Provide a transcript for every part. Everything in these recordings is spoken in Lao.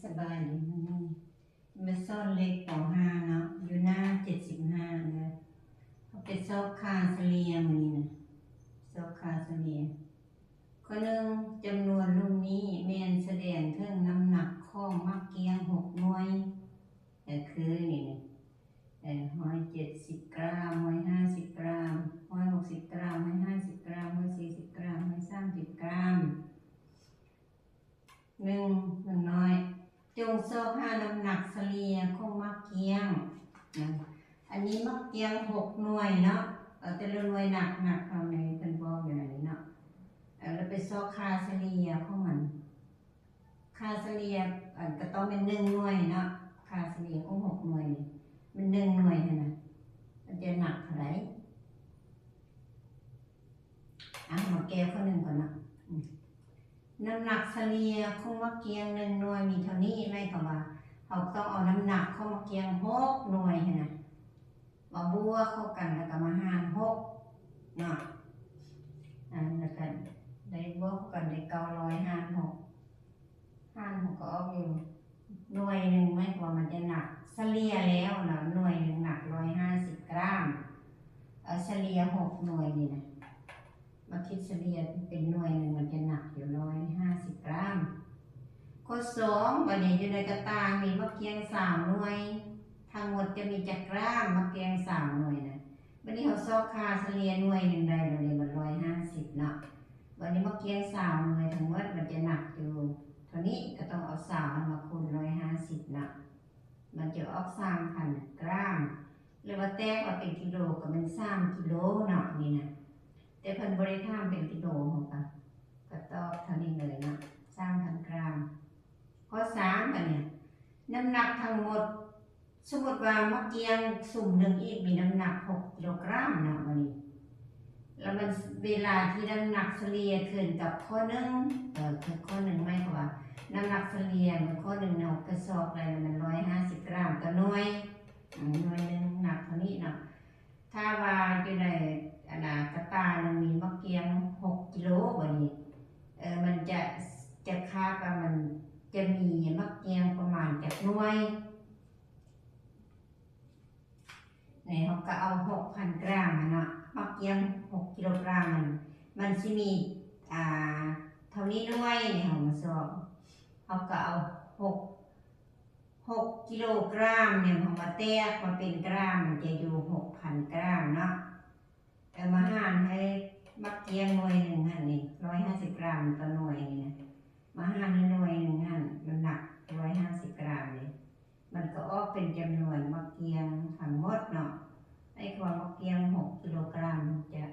ສະບາຍດີ ມື້ນີ້ມາສອນເລກ ປໍຫ້າເນາະ ຢູ່ໜ້າເຈັດສິບຫ້າເດີ. ເຮົາໄປຊອກຄ່າສະເລ່ຍມື້ນີ້ນະ ຊອກຄ່າສະເລ່ຍ. ຂໍ້ໜຶ່ງ, ຈຳນວນລຸ່ມນີ້ແມ່ນສະແດງເຖິງນ້ຳໜັກຂອງໝາກກ້ຽງຫົກໜ່ວຍ ກໍຄືນີ້ ເອີ ຮ້ອຍເຈັດສິບກຣາມ, ຮ້ອຍຫ້າສິບກຣາມ, ຮ້ອຍຫົກສິບກຣາມ, ຮ້ອຍຫ້າສິບກຣາມ, ຮ້ອຍສີ່ສິບກຣາມ, ຮ້ອຍສາມສິບກຣາມ. ໜຶ່ງ, ໜຶ່ງນ້ອຍ, ຈົ່ງຊອກຫານ້ຳໜັກສະເລ່ຍຂອງໝາກກ້ຽງນະ. ອັນນີ້ໝາກກ້ຽງຫົກໜ່ວຍເນາະ, ເອີ ແຕ່ລະໜ່ວຍໜັກ ໜັກເທົ່າໃດເພິ່ນບອກຢູ່ໃນນີ້ເນາະ. ເອີ ແລ້ວໄປຊອກຄ່າສະເລ່ຍຂອງມັນ. ຄ່າສະເລ່ຍ ອັນ ກໍຕ້ອງແມ່ນໜຶ່ງໜ່ວຍເນາະ, ຄ່າສະເລ່ຍຂອງຫົກໜ່ວຍນີ້ ມັນໜຶ່ງໜ່ວຍຫັ້ນນະ ມັນຈະໜັກເທົ່າໃດ? ອ່ະ ເຮົາມາແກ້ຂໍ້ໜຶ່ງກ່ອນເນາະ. ອືມ ນ້ຳໜັກສະເລ່ຍຂອງໝາກກ້ຽງໜຶ່ງໜ່ວຍມີເທົ່ານີ້, ໝາຍຄວາມວ່າເຮົາຕ້ອງເອົານ້ຳໜັກຂອງໝາກກ້ຽງຫົກໜ່ວຍຫັ້ນນະ ມາບວກເຂົ້າກັນ ແລ້ວກໍມາຫານຫົກເນາະ. ອັນ ແລ້ວກໍໄດ້ບວກເຂົ້າກັນໄດ້ເກົ້າຮ້ອຍຫານຫົກ, ຫານຫົກກໍອອກຢູ່ໜ່ວຍໜຶ່ງ, ໝາຍຄວາມວ່າມັນຈະໜັກ ສະເລ່ຍແລ້ວເນາະ ໜ່ວຍໜຶ່ງໜັກຮ້ອຍຫ້າສິບກຣາມ. ເອົາສະເລ່ຍຫົກໜ່ວຍນີ້ນະ ມາຄິດສະເລ່ຍເປັນໜ່ວຍໜຶ່ງ ມັນຈະໜັກຢູ່ຮ້ອຍຫ້າສິບກຣາມ. ຂໍ້ສອງ ບັດນີ້ຢູ່ໃນກະຕ່າມີໝາກກ້ຽງຊາວໜ່ວຍ, ທັງໝົດຈະມີຈັກກຣາມ? ໝາກກ້ຽງຊາວໜ່ວຍນະ. ບັດນີ້ເຮົາຊອກຄ່າສະເລ່ຍໜ່ວຍໜຶ່ງໄດ້ແລ້ວເດ ມັນຮ້ອຍຫ້າສິບເນາະ. ບັດນີ້ໝາກກ້ຽງຊາວໜ່ວຍທັງໝົດມັນຈະໜັກຢູ່ເທົ່ານີ້, ກໍຕ້ອງເອົາຊາວນັ້ນມາຄູນຮ້ອຍຫ້າສິບເນາະ. ມັນຈະອອກສາມພັນກຣາມ ຫຼືວ່າແຕກວ່າເປັນກິໂລກໍແມ່ນສາມກິໂລເນາະ ນີ້ນະ. ແຕ່ເພິ່ນບໍ່ໄດ້ຖາມເປັນກິໂລ ເຮົາກໍ ກໍຕອບເທົ່ານີ້ເລີຍເນາະ ສາມພັນກຣາມ. ຂໍ້ສາມ ບັດນີ້ ນ້ຳໜັກທັງໝົດ, ສົມມຸດວ່າໝາກກ້ຽງຊຸມໜຶ່ງອີກມີນ້ຳໜັກຫົກກິໂລກຣາມເນາະ ບັດນີ້ ແລ້ວມັນ ເວລາທີ່ນ້ຳໜັກສະເລ່ຍຂຶ້ນກັບຂໍ້ໜຶ່ງ ເອີ ຄືຂໍ້ໜຶ່ງ ໝາຍຄວາມວ່ານ້ຳໜັກສະເລ່ຍມື້ຂໍ້ໜຶ່ງເນາະ ກະຊອກໄດ້ແລ້ວມັນຮ້ອຍຫ້າສິບກຣາມຕໍ່ໜ່ວຍ, ອືມ ໜ່ວຍໜຶ່ງໜັກເທົ່ານີ້ເນາະ. ຖ້າວ່າຢູ່ໃນ ອັນນາ ກະຕ່າໜຶ່ງມີໝາກກ້ຽງຫົກກິໂລ ບັດນີ້ ເອີ ມັນຈະ ຈະຄາດວ່າມັນຈະມີໝາກກ້ຽງປະມານຈັກໜ່ວຍ? ນີ້ເຮົາກໍເອົາຫົກພັນກຣາມຫັ້ນເນາະ, ໝາກກ້ຽງຫົກກິໂລກຣາມນັ້ນ ມັນຊິມີ ອ່າ ເທົ່ານີ້ໜ່ວຍ. ນີ້ເຮົາມາຊອກ ເຮົາກໍເອົາຫົກ ຫົກກິໂລກຣາມນີ້ ເຮົາມາແຕກມາເປັນກຣາມ ມັນຈະຢູ່ຫົກພັນກຣາມເນາະ. ເອົາມາຫານໃຫ້ໝາກກ້ຽງໜ່ວຍໜຶ່ງຫັ້ນນີ້ ຮ້ອຍຫ້າສິບກຣາມຕໍ່ໜ່ວຍນີ້ນະ, ມາຫານໃຫ້ໜ່ວຍໜຶ່ງຫັ້ນ ມັນໜັກຮ້ອຍຫ້າສິບກຣາມນີ້ ມັນກໍອອກເປັນຈຳນວນໝາກກ້ຽງທັງໝົດເນາະ. ໃຫ້ຄວາມໝາກກ້ຽງຫົກກິໂລກຣາມ ຈະ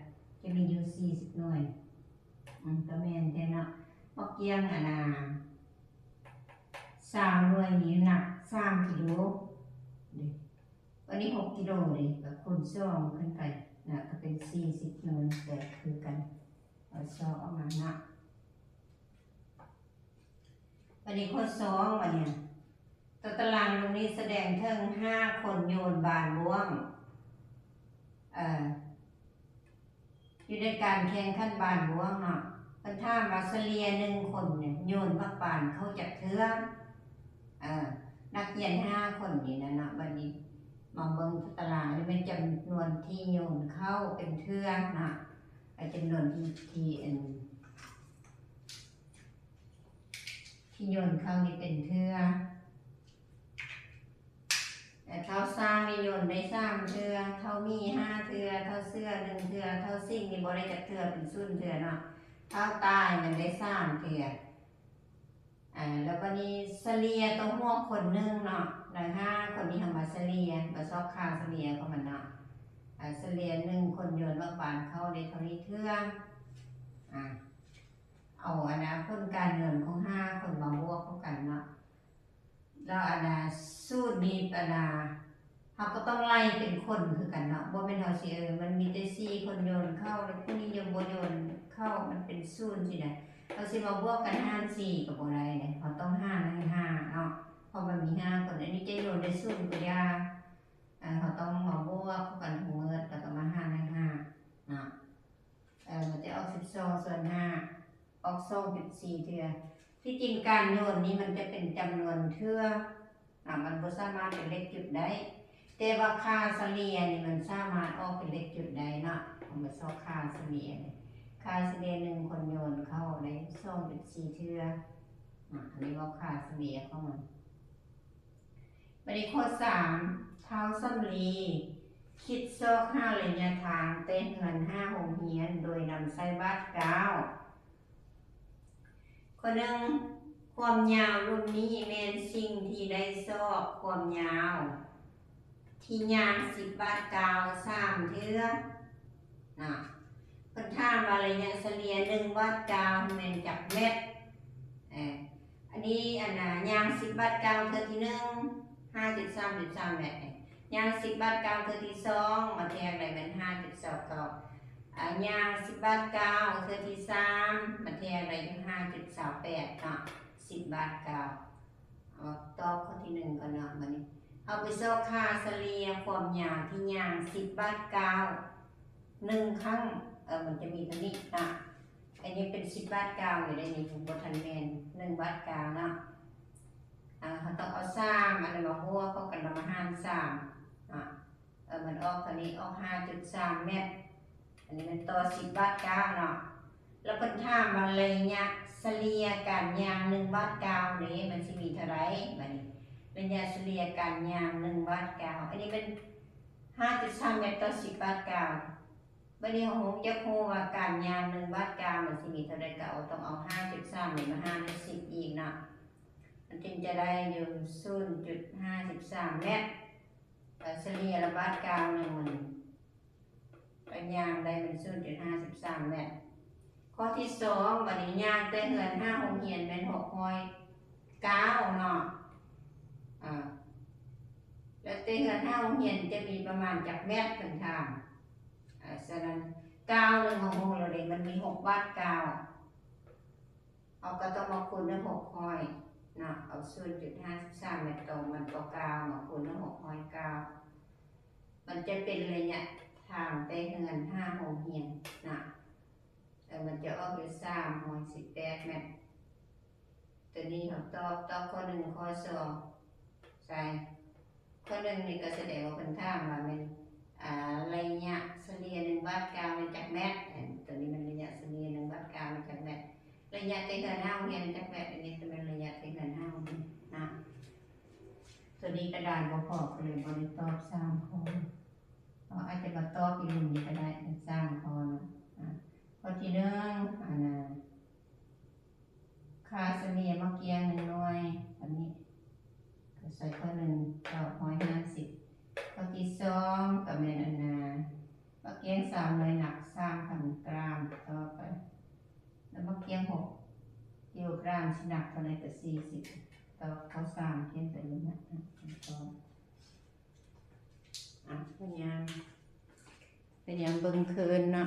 ຈະມີຢູ່ສີ່ສິບໜ່ວຍ. ອືມ ກໍແມ່ນແທ້ເນາະ. ໝາກກ້ຽງ ອັນນາ ຊາວໜ່ວຍນີ້ໜັກສາມກິໂລເດ້. ອັນນີ້ຫົກກິໂລເດ້ ກໍຄູນສອງຂຶ້ນໄປນະ ກໍເປັນສີ່ສິບໜ່ວຍ ກໍຄືກັນ. ເອົາຊອກອອກມາເນາະ. ບັດນີ້ຂໍ້ສອງ ບັດນີ້ ຕົວຕາລາງລຸ່ມນີ້ສະແດງເຖິງຫ້າຄົນໂຍນບານບ້ວງ ເອີ ຢູ່ໃນການແຂ່ງຂັນບານບ້ວງເນາະ. ເພິ່ນຖາມວ່າສະເລ່ຍໜຶ່ງຄົນນີ້ໂຍນໝາກບານເຂົ້າຈັກເທື່ອ? ເອີ ນັກຮຽນຫ້າຄົນນີ້ນະເນາະ. ບັດນີ້ມາເບິ່ງຕາລາງ ນີ້ແມ່ນຈຳນວນທີ່ໂຍນເຂົ້າເປັນເທື່ອເນາະ, ແລະ ຈຳນວນທີ່ ທີ່ ອັນ ທີ່ໂຍນເຂົ້ານີ້ເປັນເທື່ອ. ແລະ ເທົ່າຊ້າງນີ້ໂຍນໄດ້ສາມເທື່ອ, ເທົ່າໝີຫ້າເທື່ອ, ເທົ່າເສືອໜຶ່ງເທື່ອ, ເທົ່າສິງນີ້ບໍ່ໄດ້ຈັກເທື່ອ ເປັນສູນເທື່ອເນາະ, ເທົ່າຕ່າຍມັນໄດ້ສາມເທື່ອ. ອາ ແລ້ວບັດນີ້ສະເລ່ຍຕໍ່ຫົວຄົນໜຶ່ງເນາະ, ໃນຫ້າຄົນນີ້ເຮົາມາສະເລ່ຍ ມາຊອກຄ່າສະເລ່ຍຂອງມັນເນາະ. ອາ ສະເລ່ຍໜຶ່ງຄົນໂຍນໝາກບານເຂົ້າໄດ້ເທົ່ານີ້ເທື່ອ. ອາ ເອົາອັນນາ ຜົນການໂຍນຂອງຫ້າຄົນມາບວກເຂົ້າກັນເນາະ. ແລ້ວອັນນາ ສູດນີ້ ອັນນາ ເຮົາກໍຕ້ອງໄລ່ເປັນຄົນຄືກັນເນາະ, ບໍ່ແມ່ນເຮົາຊິ ເອີ ມັນມີແຕ່ສີ່ຄົນໂຍນເຂົ້າ ແລ້ວຜູ້ນີ້ຍັງບໍ່ໂຍນເຂົ້າ ມັນເປັນສູນຊີ້ນະ. ເຮົາຊິມາບວກກັນຫານສີ່ກໍບໍ່ໄດ້ເດ້, ເຮົາຕ້ອງຫານໃຫ້ຫ້າເນາະ ເພາະມັນມີຫ້າຄົນ. ອັນນີ້ຈະໂຍນໄດ້ສູນກໍຢ່າ ເຮົາຕ້ອງມາບວກເຂົ້າກັນທັງໝົດ ແລ້ວກໍມາຫານໃຫ້ຫ້າເນາະ. ເອີ ມັນຈະອອກສິບສອງສ່ວນຫ້າ ອອກສອງຈຸດສີ່ເທື່ອ. ທີ່ຈິງການໂຍນນີ້ມັນຈະເປັນຈຳນວນເທື່ອ ອາ ມັນບໍ່ສາມາດເປັນເລກຈຸດໄດ້ ແຕ່ວ່າຄ່າສະເລ່ຍນີ້ມັນສາມາດອອກເປັນເລກຈຸດໄດ້ເນາະ. ເຮົາມາຊອກຄ່າສະເລ່ຍນີ້ ຄ່າສະເລ່ຍໜຶ່ງຄົນໂຍນເຂົ້າໄດ້ສອງຈຸດສີ່ເທື່ອ ອາ ອັນນີ້ເວົ້າຄ່າສະເລ່ຍຂອງມັນ. ບັດນີ້ຂໍ້ສາມ ທ້າວສຳລີຄິດຊອກຫາໄລຍະທາງແຕ່ເຮືອນຫາໂຮງຮຽນໂດຍນຳໃຊ້ບາດກ້າວ. ຂໍ້ໜຶ່ງ ຄວາມຍາວລຸ່ມນີ້ແມ່ນສິ່ງທີ່ໄດ້ຊອກຄວາມຍາວທີ່ຍ່າງສິບບາດກ້າວສາມເທື່ອນະ. ເພິ່ນຖາມວ່າໄລຍະສະເລ່ຍໜຶ່ງບາດກ້າວແມ່ນຈັກແມັດ? ເອີ ອັນນີ້ ອັນນ່າ ຍ່າງສິບບາດກ້າວເທື່ອທີໜຶ່ງ ຫ້າຈຸດສາມຈຸດສາມແມັດ, ຍ່າງສິບບາດກ້າວເທື່ອທີສອງ ບາດແທກໄດ້ແມ່ນຫ້າຈຸດສອງເກົ້າ, ອາ ຍ່າງສິບບາດກ້າວເທື່ອທີສາມ ບາດແທກໄດ້ຢູ່ຫ້າຈຸດສອງແປດເນາະ ສິບບາດກ້າວ. ເອົາຕອບຂໍ້ທີໜຶ່ງກ່ອນເນາະ. ບັດນີ້ເຮົາໄປຊອກຄ່າສະເລ່ຍຄວາມຍາວທີ່ຍ່າງສິບບາດກ້າວໜຶ່ງຄັ້ງ ເອີ ມັນຈະມີເທົ່ານີ້ນະ. ອັນນີ້ເປັນສິບບາດກ້າວຢູ່ໃນນີ້ ບໍ່ທັນແມ່ນໜຶ່ງບາດກ້າວເນາະ. ອາ ເຮົາຕ້ອງເອົາສາມອັນນີ້ມາບວກເຂົ້າກັນ ແລ້ວມາຫານສາມເນາະ. ເອີ ມັນອອກເທົ່ານີ້ ອອກຫ້າຈຸດສາມແມັດ. ອັນນີ້ແມ່ນຕໍ່ສິບບາດກ້າວເນາະ. ແລ້ວເພິ່ນຖາມວ່າໄລຍະສະເລ່ຍການຍ່າງໜຶ່ງບາດກ້າວເດ້ ມັນຊິມີເທົ່າໃດ? ບັດນີ້ໄລຍະສະເລ່ຍການຍ່າງໜຶ່ງບາດກ້າວ ອັນນີ້ແມ່ນຫ້າຈຸດສາມແມັດຕໍ່ສິບບາດກ້າວ. ບັດນີ້ເຮົາຢາກຮູ້ວ່າການຍ່າງໜຶ່ງບາດກ້າວມັນຊິມີເທົ່າໃດ ກໍເອົາ ຕ້ອງເອົາຫ້າຈຸດສາມນີ້ມາຫານດ້ວຍສິບອີກເນາະ ມັນຈຶ່ງຈະໄດ້ຢູ່ສູນຈຸດຫ້າສິບສາມແມັດ. ເອີ ສະເລ່ຍລະບາດກ້າວໜຶ່ງມັນ ກໍຍ່າງໄດ້ແມ່ນສູນຈຸດຫ້າສິບສາມແມັດ. ຂໍ້ທີສອງ ບັດນີ້ຍ່າງແຕ່ເຮືອນຫາໂຮງຮຽນແມ່ນຫົກຮ້ອຍກ້າວເນາະ. ອາ ແລ້ວແຕ່ເຮືອນຫາໂຮງຮຽນຈະມີປະມານຈັກແມັດ ເພິ່ນຖາມ. ອາ ສະນັ້ນກ້າວໜຶ່ງເຮົາຮູ້ແລ້ວເດ້ ມັນມີຫົກບາດກ້າວ. ເຮົາກໍຕ້ອງມາຄູນດ້ວຍຫົກຮ້ອຍເນາະ ເອົາສູນຈຸດຫ້າສິບສາມແມັດຕົງ ມັນກໍກ້າວ ມາຄູນດ້ວຍຫົກຮ້ອຍກ້າວ ມັນຈະເປັນໄລຍະທາງແຕ່ເຮືອນຫາໂຮງຮຽນນະ. ເອີ ມັນຈະອອກຢູ່ສາມຮ້ອຍສິບແປດແມັດ. ຕົວນີ້ເຮົາຕອບ ຕອບຂໍ້ໜຶ່ງ ຂໍ້ສອງ ໃສ່ ຂໍ້ໜຶ່ງນີ້ກໍສະແດງວ່າເພິ່ນຖາມວ່າແມ່ນ ອາ ໄລຍະສະເລ່ຍໜຶ່ງບາດກ້າວແມ່ນຈັກແມັດ. ເອີ ຕົວນີ້ແມ່ນໄລຍະສະເລ່ຍໜຶ່ງບາດກ້າວແມ່ນຈັກແມັດ, ໄລຍະແຕ່ເຮືອນຫາໂຮງຮຽນຈັກແມັດ. ອັນນີ້ກໍແມ່ນໄລຍະແຕ່ເຮືອນຫາໂຮງຮຽນນະ. ຕົວນີ້ກະດານບໍ່ພໍ ກໍເລີຍບໍ່ໄດ້ຕອບສາມຂໍ້. ເຮົາອາດຈະມາຕອບຢູ່ລຸ່ມນີ້ກໍໄດ້ ສາມຂໍ້ນະ. ອາ ຂໍ້ທີໜຶ່ງ ອັນນ່າ ຄ່າສະເລ່ຍໝາກກ້ຽງໜຶ່ງໜ່ວຍ ອັນນີ້ກໍໃສ່ຂໍ້ໜຶ່ງ ຕອບຮ້ອຍຫ້າສິບ. ຂໍ້ທີສອງກໍແມ່ນອັນນ່າ ໝາກກ້ຽງສາມໜ່ວຍໜັກສາມພັນກຣາມ ຕອບໄປ. ແລ້ວໝາກກ້ຽງຫົກກິໂລກຣາມຊິໜັກເທົ່າໃດ? ກໍສີ່ສິບ. ຕອບຂໍ້ສາມ ຂຽນໄປເລີຍນະ. ຕອບ ອາ ພະຍາຍາມ ພະຍາຍາມເບິ່ງຄືນເນາະ.